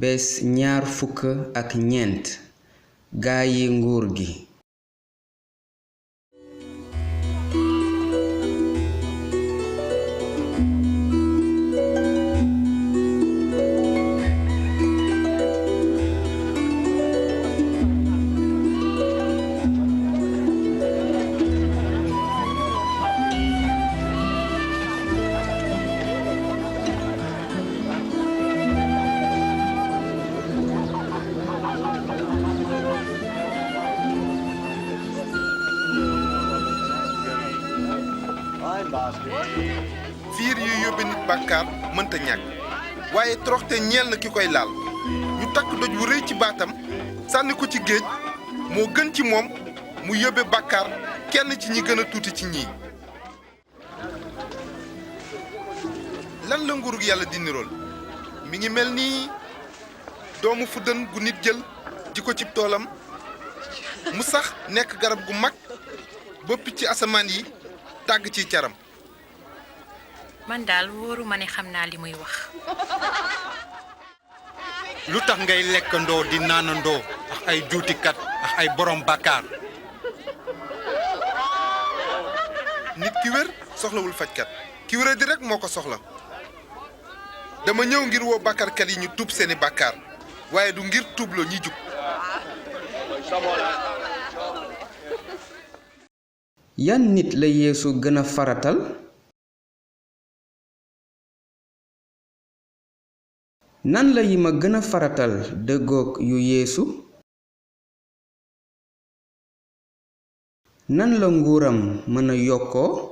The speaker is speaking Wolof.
bés ñaar fukk ak ñeent gaayi nguur gi. fiir yu yóbbe nit bàkkaar mënta ñàkk waaye toroxte ñeel na ki koy laal ñu takk doj wu rëy ci baatam sànni ko ci géej moo gën ci moom mu yóbbe bàkkaar kenn ci ñi gën a tuuti ci ñii. lan la nguurug yàlla di nirool mi ngi mel ni doomu fuddën gu nit jël ji ko cib toolam mu sax nekk garab gu mag ba picc asamaan yi tàgg ci caram. man daal wóoru ma ne xam naa li muy wax. lu tax ngay lekkandoo di naanandoo ak ay juutikat ak ay borom bàkkaar. nit ki wér soxlawul fajkat ki wéra di rek moo ko soxla. dama ñëw ngir woo bàkkaarkat yi ñu tuub seeni bàkkaar waaye du ngir tuubloo ñi jub. yan nit la Yeesu gën a faratal? nan la yi ma gën a faratal dëggoog yu Yeesu? nan la nguuram mën a yokkoo?